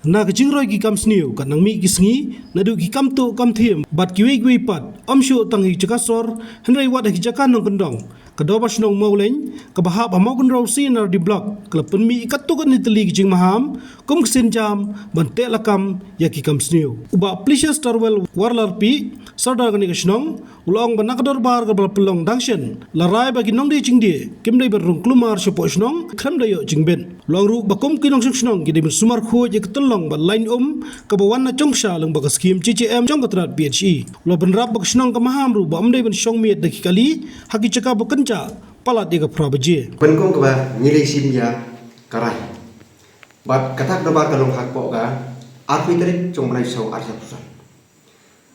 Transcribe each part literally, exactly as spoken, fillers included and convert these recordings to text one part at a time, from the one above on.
Na ka jingroi ki kam sniew, ka nang mih ki sngi, naduh ki kam tuh kam thiem, bad kiwei kiwei pat, ym shuh tang hi jaka sor, hynrei wat ha ki jaka nongkyndong. Ka Dorbar Shnong Mawlein, kaba hap ha Mawkynrew C and R D Block, ka la pynmih katto katne tylli ki jingmaham, kum ka sienjam, ban teh lakam, ïa ki kam sniew. U Bah Precious Darwell Warlarpi, Sordar kane ka shnong, u la ong ba na ka dorbar kaba la pynlong dang shen, la rai ba ki nongdie jingdie, kim dei ban rung kulmar shapoh shnong, khlem da ïoh jingbit. U la ong ruh ba kum ki nongshong shnong, ki dei ban sumar khuid ïa ka tyllong bad lain um, kaba wan na jong ka sha lyngba ka skhim J J M jong ka tnat P H E. U la bynrap ba ka shnong ka maham ruh ba ym dei ban shong miet da ki kali, ha ki jaka ba kynjah, palat ïa ka phra baje. Ban kong kaba ngi leit shim ïa ka rai. Bad kata ka dorbar ka long ha kpoh ka arphew tarik jong u bnai saw arphew san.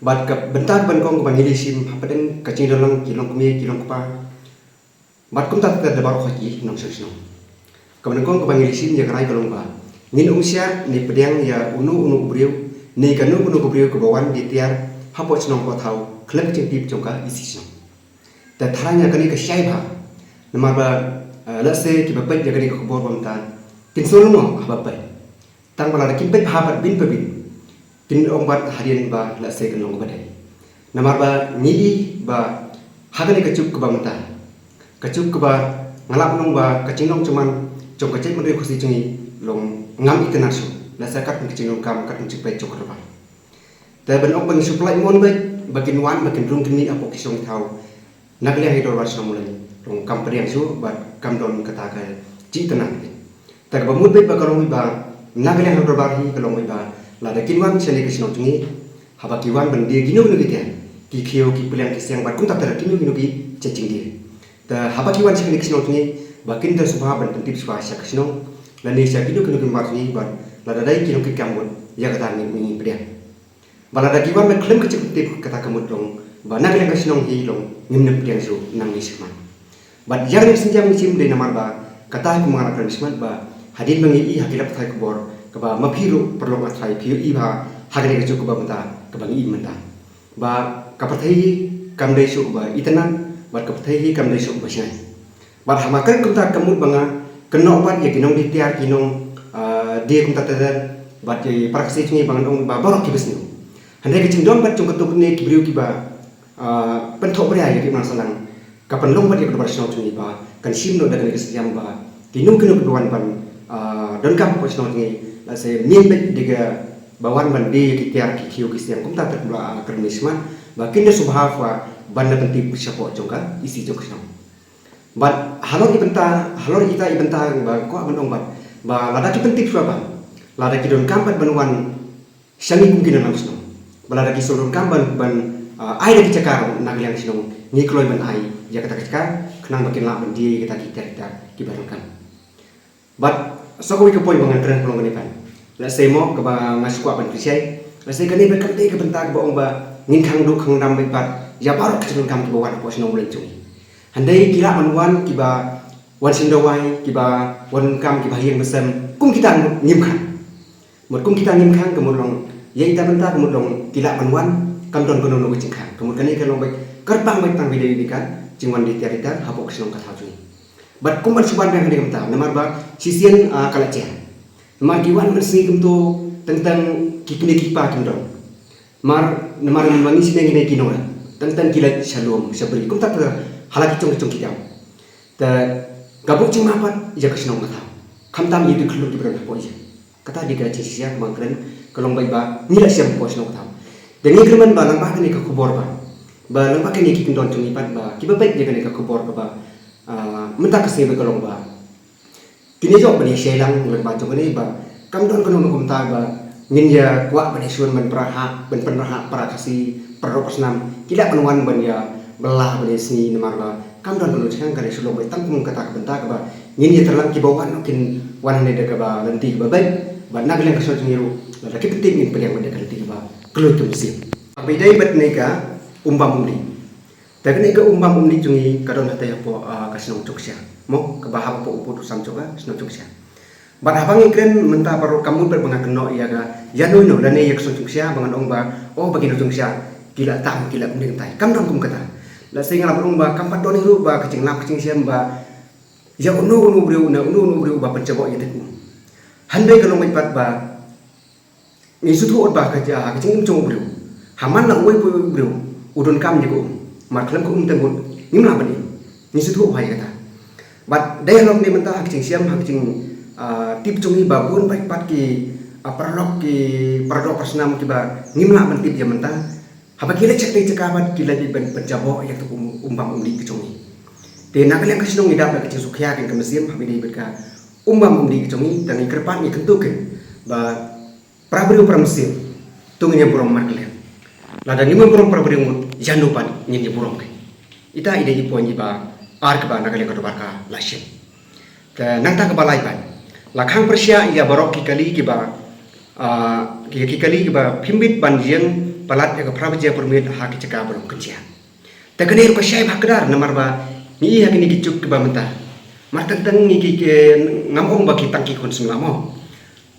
Bad ka bynta ka ban kong kaba ngi leit shim hapdeng ka jingdon lang ki longkmie ki longkpa. Bad kumta ter ter da baroh ki nongshong shnong. Kaba nyngkong kaba ngi leit shim ïa ka rai ka long ba ngin ym shah ne pdiang ïa uno uno u briew ne kano kano ka briew kaba wan die tiar hapoh shnong hapoh thaw khlem ka jingtip jong ka E C shnong. Te tharai ïa kane ka shai bha. Namar ba, eh, lehse kiba peit ïa kane ka khubor ba mynta kin sngew lyngngoh haba peit. Tang ba lada kim peit bha pat byn pa byn, kin ong pat hadien ba lehse kan long kaba dei. Namar ba ngi i ba ha kane ka juk kaba mynta, ka juk kaba nga lah ban ong ba ka jinglong jingman jong ka jaitbynriew Khasi jong ngi long ngam itynnad shuh. Lehse kat ka jingdonkam, kat ka jingpeit jong ka dorbar. Te ban ong ba ngi shu pyllait mon beit ba kin wan, ba kin rung kin mih hapoh ki shnong ki thaw na ka liang hi dorbar shnong Mawlein, long kam pdiang shuh bad kam don kata ka jingitynnad. Te kaba mut beit ba ka long beit ba na ka liang hi dorbar hi ka long beit ba lada kin wan shane ka shnong jong ngi, haba ki wan ban die kino kino ki tiar, ki khiew ki pliang ki siang bad kumta ter kino kino ki jait jingdie. Te haba ki wan sha kane ka shnong jong ngi, ba kin da sngewbha ban pyntip shuwa sha ka shnong lane sha kino kino ki member jong ngi, bad lada dei kino ki kam mut, ïa kata ngin, ngin pdiang. Ba lada ki wan beit khlem ka jingpyntip, kata ka mut long ba na ka liang ka shnong hi long ngim nym pdiang shuh nangne shakhmat. Bad ïa kane ka sienjam ngi shim dei namar ba kata hi kumba nga la kren shakhmat ba hadien ba ngi i ha ki lad pathai khubor kaba ma phi ruh paralok nga trai phi ïohi bha ha kane ka juk kaba mynta kaba ngi i mynta. Ba ka pyrthei hi kam dei shuh ba itynnad, bad ka pyrthei hi kam dei shuh ba shngaiñ. Bad haba kren kumta ka mut ba nga kynnoh bad ïa ki nongdie tiar ki nong, ah, die kumta ter ter, bad ïa para Khasi jong ngi ba ngan ong ba baroh kiba sniew. Hynrei ka jingdon bad jong katto katne ki briew kiba, ah, pynthoh bria ïa ki imlang sahlang, ka pynlong bad ïa ka dorbar shnong jong ngi ba kan shim noh da kane ka sienjam ba kino kino kiba wan ban, ah, donkam hapoh shnong jong ngi, lehse mih beit da kaba wan ban die ïa ki tiar ki khiew ki siang kumta ter kumba la, ah, kren mynshwa, ba kin da sngewbha ban da pyntip shapoh jong ka E C jong ka shnong. Bad halor i bynta, halor ita i bynta ba kwah ban ong bad ba lada ki pyntip shuwa bad lada ki donkam bad ban wan sha ngi kum ki nongïalam shnong. Ba lada ki shu donkam ban, ban, ah, ai da ki jaka na ka liang shnong, ngi kloi ban ai ïa kata ka jaka khnang ba kin lah ban die ïa kita ki tiar kiba donkam. Bad sa kawei ka point ba ngan kren ka long kane pat. Lehse mo kaba nga shu kwah ban kren shai. Lehse kane pat kam dei ka bynta kaba ong ba ngin khang duh khang dam beit pat ïa baroh ki jingdonkam kiba wan hapoh shnong Mawlein jong ngi. Hynrei ki lah ban wan kiba wan shim dawai, kiba wan donkam, kiba ha ïing ha sem, kum kita ngim khang. Mut kum kita ngim khang ka mut long ïa ita bynta ka mut long ki lah ban wan, kam don kano kano ka jingkhang. Ka mut kane ka long beit kyrpang beit tang beit da ka jingwan die tiar die tar hapoh ka shnong ka thaw jong ngi. Bad kum ban shu ban biang kane ka bynta namar ba shisien, ah, ka la jia. Namar ki wan mynsngi kumto teng teng ki kmie ki kpa kim don. Namar, namar ma ngi shisien ngi dei ki nongrep, teng teng ki leit sha lum sha bri kumta ter ha la ki jong ki jong ki jam. Te ka buh jingma pat ïa ka shnong ka thaw. Khamtam ïa ki khynlung kiba don hapoh ïing. Kata dei ka jingshisha kaba nga kren, ka long beit ba ngi la shem hapoh shnong ka thaw. Te ngi kyrmen ba lyngba kane ka khubor ba, ba lyngba kine ki kyndon jong ngi pat ba kiba peit ïa kane ka khubor kaba, ah, mynta ka sngi ba ka long ba kine jong ban ïa shai lang lyngba jong kane ba kam don kano kano kumta ba ngin ïa kwah ban ïa shun ban pyrkhat, ban pynpyrkhat para Khasi, para Ropa Snam ki lah ban wan ban ïa bylla ban ïa sngi namar ba kam don kano jingkhang. Ka dei shu long beit tang kum kata ka bynta kaba ngin ïa tyrlang kiba wan kin wan hangne da kaba lynti kaba beit. Bad na ka liang ka shnong jong ngi ruh lada ki pyntip ngin pdiang beit da ka lynti kaba kloi ka mynsiem. Bad dei bad ne ka um bam um dih. Te kane ka um bam um dih jong ngi ka don hatei hapoh, ah, ka shnong Chongshia. Mo kaba hap hapoh u pud u sam jong ka shnong Chongshia. Bad haba ngi kren mynta baroh ka mut bad ba nga kynnoh ïa ka ïa no ïa no lane ïa ka shnong Chongshia ba ngan ong ba, oh, ba ki nong Chongshia ki la tam ki la kumne kumtai. Kam don kum kata. Lehse nga la ong ba kam pat don hi ruh ba ka jinglam ka jingshem ba ïa uno uno u briew na uno uno u briew ba pynjaboh ïa teng um. Hynrei ka long beit pat ba Ngi sngewthuh ba ka, ka jingim jong u briew, ha man la uwei pa uwei u briew u donkam ïa ka um. Namar khlem ka um te mut ngim lah ban im. Ngi sngewthuh bha ïa kata. Bad dei halor ne mynta ha ka jingshem, ha ka jing, ah, tip jong ngi ba bun bha pat ki, ah, paralok, ki paradoh parasnam kiba ngim lah ban tip ïa mynta. Haba ki leit sha katei ka jaka bad ki la dei ban, ban jaboh ïa ka um, um bam um dih ka jong ngi. Te na ka liang ka shnong ngi dap da ka jingsngewkhia kein ka mynsiem haba ïadei bad ka um bam um dih ka jong ngi, te ngi kyrpad, ngi kyntu kein ba para briew para mynsiem, to ngin ïa burom markylliang. Lada ngim ïa burom para briew ngut, ïano pat ngin ïa burom kein. Ita i dei i point iba ar kaba na ka liang ka dorbar ka la shim. Te nangta kaba lai pat, la khang pyrshah ïa baroh ki kali kiba, ah, ki, ki kali kiba phim bit ban ïeng palat ïa ka phra baje por miet ha ki jaka ba long kynjah. Te kane ruh ka shai bha kdar namar ba ngi i ha kine ki juk kiba mynta. Mar teng teng ngi ki, ki, ngam ong ba ki tang ki khun sngewlem mo.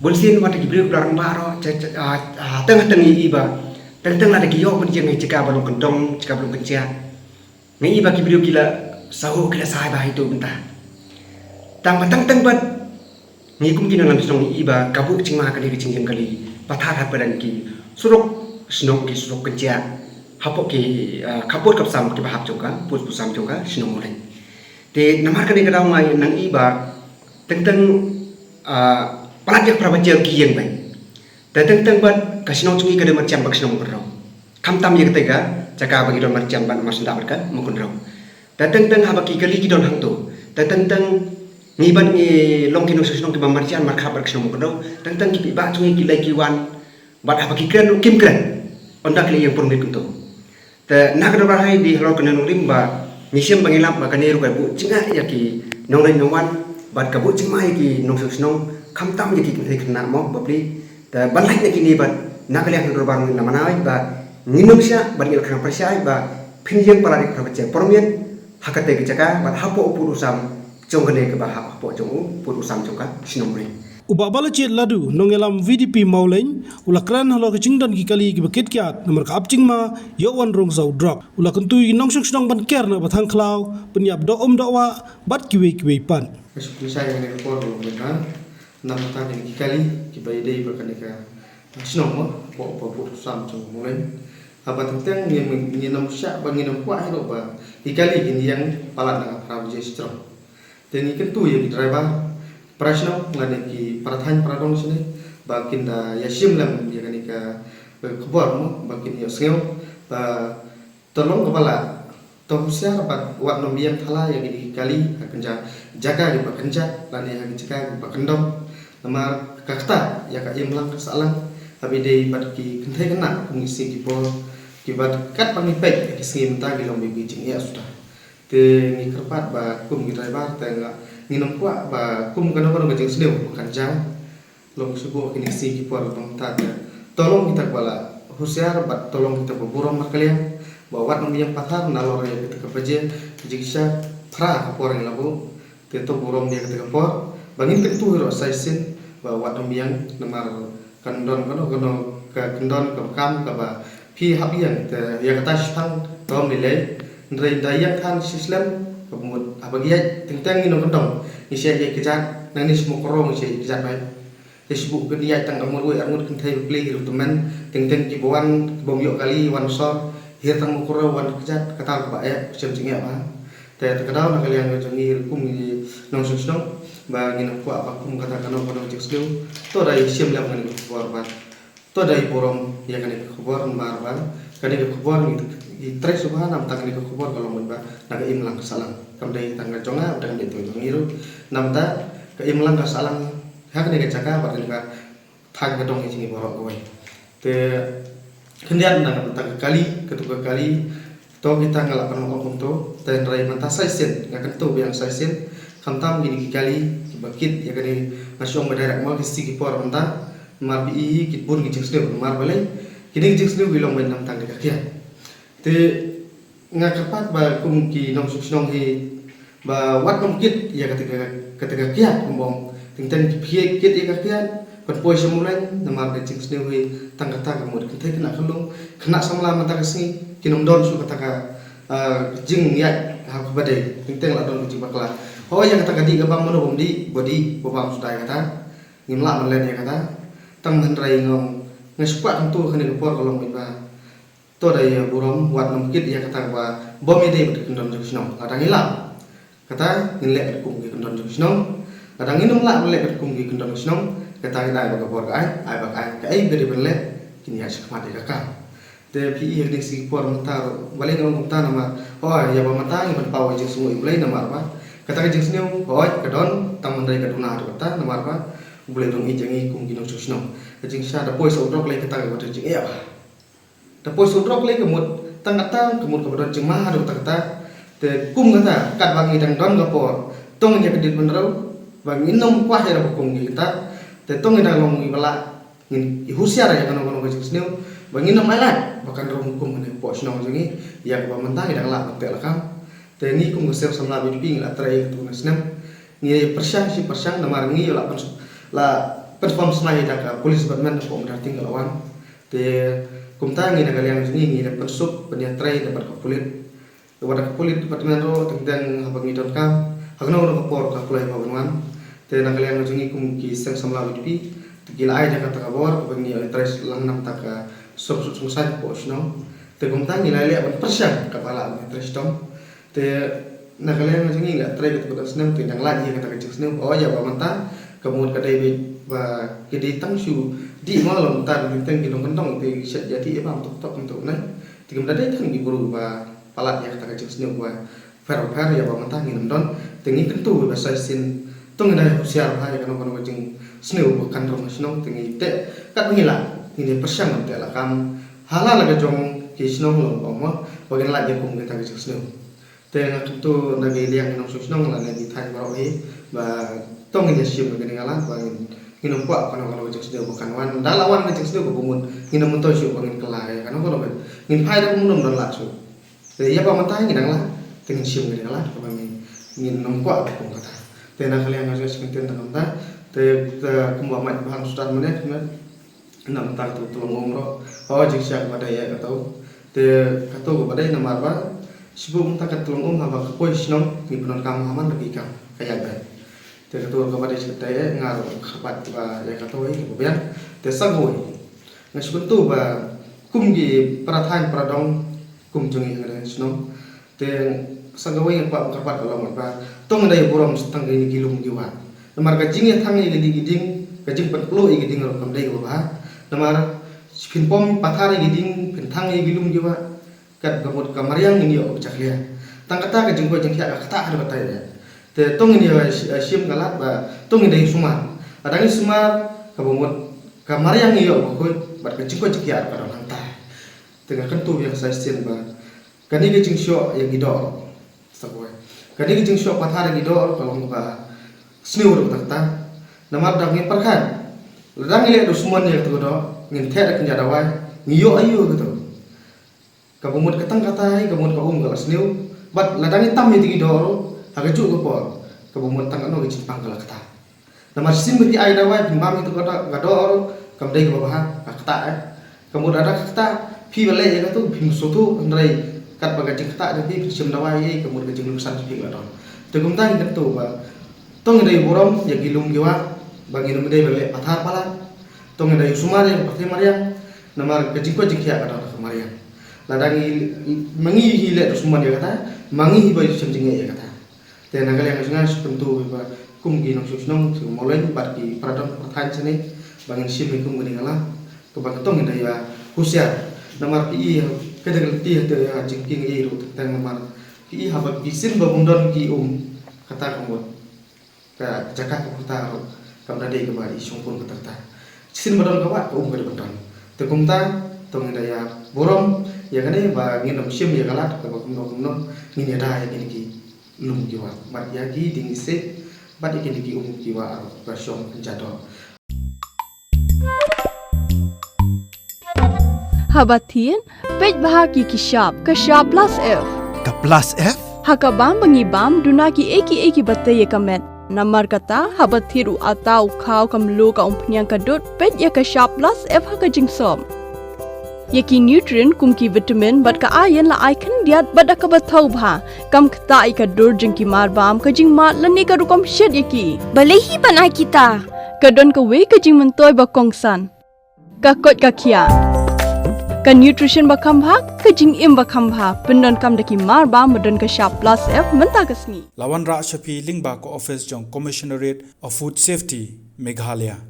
Bunsien wat ki briew kiba rangbah ruh, cha, cha, ah, ah, teng teng ngi i ba teng teng lada ki ïoh ban ïeng ha jaka ba long kyndong, jaka ba long kynjah. Ngi i ba ki briew ki la sahuh, ki la shai bha ïa uto mynta. Tang ba teng teng pat ngi kum ki nongïalam shnong ngi i ba ka buh jingma kane ka jingïeng kali pathar hapdeng ki surok shnong, ki surok kynjah, hapoh ki, ah, khappud khapsam kiba hap jong ka, pud pud sam jong ka shnong Mawleng. Te namar kane ka daw nga nang i ba teng teng, ah, palat ïa ka phra baje ki ïeng beit. Te teng teng pat ka shnong jong ngi ka dei marjan bad ka shnong Mawkynrew. Khamtam ïa katei ka jaka ba ngi don marjan bad marsyndah bad ka Mawkynrew. Te teng teng haba ki kali ki don hangto, te teng teng ngi bad ngi long ki nongshong shnong kiba marjan markhap bad ka shnong Mawkynrew. Teng teng ki paidbah jong ngi ki leit ki wan, bad haba ki kren ruh kim kren, ynda ki la ïeng por miet kumto. Te na ka dorbar hi dei halor kane nongrim ba ngi shem ba ngi lap ba kane ruh ka buh jingeh ïa ki nongleit nongwan, bad ka buh jingma ïa ki nongshong shnong, khamtam ïa ki kynthei khynnah mo bapli. Te ban lait na kine bad na ka liang ka dorbar ngi la manaw ba ngin ym shah bad ngi la khang pyrshah ba phin ïeng palat ïa ka phra baje por miet ha katei ka jaka bad hapoh u pud u sam jong kane kaba hap hapoh jong u pud u sam jong ka shnong Mawleng. U Bah Balajied Laddu, nongïalam V D P Mawleng, u la kren halor ka jingdon ki kali kiba kit kiad namar ka ap jingma ïoh wan rung sa u drok. U la kyntu ïa ki nongshong shnong ban ker na ba thang khlaw, pynïap doh um doh wah bad kiwei kiwei pat. Ka shu pynshai ïa kane ka por ba long mynta na ka bynta kine ki kali kiba ïadei bad kane ka shnong mo, hapoh, hapoh pud u sam jong Mawleng. Haba teng teng ngi, ngi, ngin ym shah ba ngin ym kwah hi ruh ba ki kali kin ïeng palat na ka phra baje shiteng. Te ngi kyntu ïa ki driver, para shnong lane ki para thaiñ para dong shane ba kin da ïa shim lem ïa kane ka, eh, khubor mo, ba kin ïohsngew ba to long kaba lah, to husiar bad wat nym ïeng thala ïa kine ki kali ha ki jaka kiba kynjah lane ha ki jaka kiba kyndong. Namar ka ktah ïa ka imlang ka sahlang haba ïadei bad ki kynthei khynnah kum ki sngi ki por, kiba katba ngi peit ïa ki sngi mynta ki long beit ki jingeh suda. Te ngi kyrpad ba kum ki driver te nga, ngin ym kwah ba kum kano kano ka jingsniew ba kan jia. Long shuh kine ki sngi ki por ba mynta te to long kita kiba la husiar bad to long kita ba burom markylliang ba wat nym ïeng pathar nalor ïa kita ka baje, ka jingshisha phra ka por ngi la buh. Te to burom ïa kita ka por ba ngin kyntu hi ruh sa shisien ba wat nym ïeng namar kan don kano kano ka kyndon kaba kam kaba phi hap ïeng te ïa kata shipang to ym lei lei. Hynrei ynda ïeng than shi slem ka mut haba ngi ïaid teng teng ngi nongkyndong ngi shait ïaid kjat, nangne sha Mawkyrwat ngi shait ïaid kjat beit. Te shu buh kin ïaid tang arngut wei arngut kynthei bapli hi ruh tymmen, teng teng kiba wan ki bym ïoh kali wan sor, hi tang Mawkyrwat wan kjat, kata kaba eh shem jingeh bha. Te, te ka daw na ka liang ka jong ngi ruh kum ngi nongshong shnong ba ngin ym kwah ba kum kata kano kano ka jingsniew. To da ïa shim lem kane ka khubor bad to da ïa burom ïa kane ka khubor namar ba kane ka khubor ngi, ngi trei shuh bha namar kane ka khubor ka long beit ba na ka imlang ka sahlang. Kam dei tang ka jong nga, kam dei tang ka jong ngi ruh. Namar ka imlang ka sahlang ha kane ka jaka bad kane ka thaiñ ka dong ïa jong ngi baroh kawei. Te khyndiat na ka bynta ka kali, katu ka kali, to kita nga la pynmih ong kumto, te hynrei mynta sa shisien nga kyntu biang sa shisien, khamtam kine ki kali kiba kit ïa kane, nga shu ong ba direct mo ki sngi ki por mynta, namar phi i hi ki bun ki jingsniew, namar balei kine ki jingsniew ki long beit na ka bynta ka kiad. Te nga kyrpad ba kum ki nongshong shnong hi ba wat nym kit ïa kata ka, kata ka kiad, kum ong teng teng ki phi kit ïa ka kiad ban poi sha Mawleng namar ka jingsniew hi tang kata ka mut kynthei khynnah khyllung, khynnah samla mynta ka sngi kin ym don shuh kata ka, ah, jingïaid ha kaba dei, teng teng la don ka jingbakla. Hooid ïa kata ka dih ka bam, mano bym dih, ba dih ba bam suda ïa kata. Ngim lah ban len ïa kata. Tang hynrei nga ong Nga shu kwah kyntu kane ka por ka long ba to da ïa burom wat nym kit ïa kata ba bym ïadei bad ka kyndon jong shnong. Lada ngi lap kata ngin leh katkum ki kyndon jong shnong. Lada ngin nym lah ban leh katkum ki kyndon jong shnong, kata ngi dei ba ka bor ka aiñ, ai ba ka aiñ, kaei ba dei ban leh, kin ïa shakmat ïa ka kam. Te phi i ha kine ki por mynta ruh, balei nga ong kumta namar, oh, ïa ba mynta ngi ban paw ïa ka jingsngew U Blei namar ba kata ka jingsngew, oh, ka don tang mynta ka duna ruh kata namar ba U Blei u dang ïeit ïa ngi kum ki nongshong shnong. Ka jingshisha da poi sa u drok lei kata ka ba don jingeh ba. Da poi sa u drok lei ka mut tang kata ka mut ka ba don jingma ruh kata kata. Te kum kata katba ngi dang don ka por, to ngin ïa kyndit bynriew ba ngin nym kwah ïa ba kum ki kata. Te to ngin dang long ngi ba lah ngin husiar ïa kano kano ka jingsniew ba ngin nym ailad ba kan rung kum kane hapoh shnong jong ngi ïa kaba mynta ngi dang lah ban teh lakam. Te ngi kum ka seng samla VPP ngi la trei katto katne snem, ngi pyrshang shi pyrshang namar ngi la pyn, la pynform sngewbha da ka police department hapoh Umdalting ka la wan. Te kumta ngi na ka liang jong ngi ngi la pynsuk pynïatrei da bad ka pulit. Wat da ka pulit department ruh teng teng haba ngi donkam ha kano kano ka por ka pynlong ba ban wan. Te na ka liang jong ngi kum ki seng samla VPP te ki la ai da kata ka bor kaba ngin ïatrei lang na bynta ka suk suk suk saiñ hapoh shnong. Te kumta ngi la leh ban pyrshang kaba lah ban ïatrei shitom. Te na ka liang jong ngi la trei katto katne snem te dang lait ïa kata ka jingsniew. Oh, ïa ba mynta ka mut ka dei ba ki dei tang shu dih ma la mynta teng teng ki nongkyndong te shet ïa dih ïa ba mynta tok mynta nai. Te kumta dei tang ki briew ba palat ïa kata ka jingsniew ba pher pher ïa ba mynta ngin ym don. Te ngi kyntu ba sa shisien to ngin da husiar bha ïa kano kano ka jingsniew ba kan rung ha shnong te ngi teh katba ngi lah ngin ïa pyrshang ban teh lakam ha la la ka jong ki shnong long ba mo ba ngin lait ïa kum kita ka jingsniew. Te nga kyntu na ki liang ki nongshong shnong lane ki thaiñ baroh hi ba to ngin ïa shim ïa kane ka lad ba ngin, ngin ym kwah kano kano ka jingsniew ba kan wan. Da la wan ka jingsniew ka bamut ngin ym myntoi shuh ba ngin kylla ïa kano kano ka, ngin phai da bamut ym don lad shuh. Te ïa ba mynta ngi dang lah te ngin shim ïa kane ka lad kaba ngin, ngin ym kwah ba kum kata. Te na ka liang nga jong nga shi kyntien tang kumta. Te, te kumba mait ba hang sudan mynne, na mynta kato ka Tlong Um ruh, oh, jingshisha kaba dei ïa kato. Te kato kaba dei namar ba shibun mynta ka Tlong Um haba ka poi shnong ngi pyndonkam ha man la ki kam ka ïaid beit. Te kato kaba dei shi katta ïa nga ruh kyrpad ba ïa kato hi kaba biang. Te sa kawei nga shu kyntu ba kum ki para thaiñ para dong kum jong ngi ha ka shnong. Te sa kawei nga kwah ban kyrpad ka long ba to ngin da ïa burom tang kine ki lum ki wah. Namar ka jingïathang ïa ki ding, ka jingpynpluh ïa ki ding ruh kam dei kaba bha. Namar phin pom pathar ïa ki ding, phin thang ïa ki lum ki wah, kat ka mut ka mariang ngin ïoh ba jakhlia. Tang kata ka jingkoit jingkhiah ka ktah ha kata ïa. Te to ngin ïa shim ka lad ba to ngin da ïa sumar. Lada ngi sumar kaba mut ka mariang ngi ïoh ba khuid bad ka jingkoit jingkhiah ka don hangta. Te nga kyntu ïa ka sa shisien ba kane ka jingshoh ïa ki doh, sa kawei, kane ka jingshoh pathar ïa ki doh ka long kaba sniew ruh kata kata. Namar da ngi pyrkhat lada ngi leh dusmon ïa kato ka doh ngin theh da kynja dawai, ngi ïoh aïu kato. Kaba mut ka tang kata hi ka mut ka um ka la sniew. Bad lada ngi tam ïa ki doh ruh ha kajuh ka por kaba mut tang kano ka jingpang ka la kata. Namar shisien ba phi ai dawai phin bam ïa kato ka doh ruh kam dei kaba bha, ka ktah eh. Ka mut lada ka ktah phi ba leh ïa kato phim sngewthuh hynrei katba ka jingktah jong phi phin shim dawai ïa ka mut ka jingluksan jong phi ka la don. Te kumta ngi kyntu ba to ngin da ïa burom ïa ki lum ki wah ba ngin ym dei ban leh pathar palat. To ngin da ïa sumar ïa ka pyrthei mariang namar ka jingkoit jingkhiah ka don ha ka mariang. Lada ngi, ma ngi hi leh dusmon ïa kata, ma ngi hi ba shem jingeh ïa kata. Te na ka liang jong nga shu kyntu ba kum ki nongshong shnong, ki mawleng bad ki para dong para thaiñ shane ba ngin shim ïa kum kane ka lad kaba to ngin da ïa husiar. Namar phi i ka dang lynti ha te ïa jingkieng ei ruh teng namar phi i haba ki sien ba bym don ki um, kata ka mut ka jaka ka pyrta ruh kam da dei kaba i shongpun kata kata. Sien ba don ka wah ka um ka dei ban don. Te kumta to ngin da ïa burom ïa kane ba ngin ym shim ïa ka lad kaba kumno kumno, ngin ïada ïa kine ki lum ki wah bad ïa ki ding ïaseh bad ïa kine ki um ki wah ruh ba shong kynja doh. Haba thied, peit bha ki ki shap, ka shap plus F. Ka plus F? Ha ka bam ba ngi bam, duna kiei kiei kiba tei ïa ka met. Namar kata, haba thied u atta, u khaw, ka mluh, ka umphniang, ka dud, peit ïa ka shap plus F ha ka jingsop. Ïa ki nutrient kum ki vitamin bad ka iron la ai khyndiat bad da kaba thaw bha. Kam ktah ïa ka dur jong ki marbam, ka jingmad lane ka rukom shet ïa ki. Balei hi ban ai kita? Ka don kawei ka jingmyntoi ba kongsan. ka koit ka khian. Ka nutrition ba kham bha, ka jingim ba kham bha, pyndonkam da ki mar ba ma don ka shap plus F mynta ka sngi. La wanrah sha phi lyngba ka office jong Commissionerate of Food Safety, Meghalaya.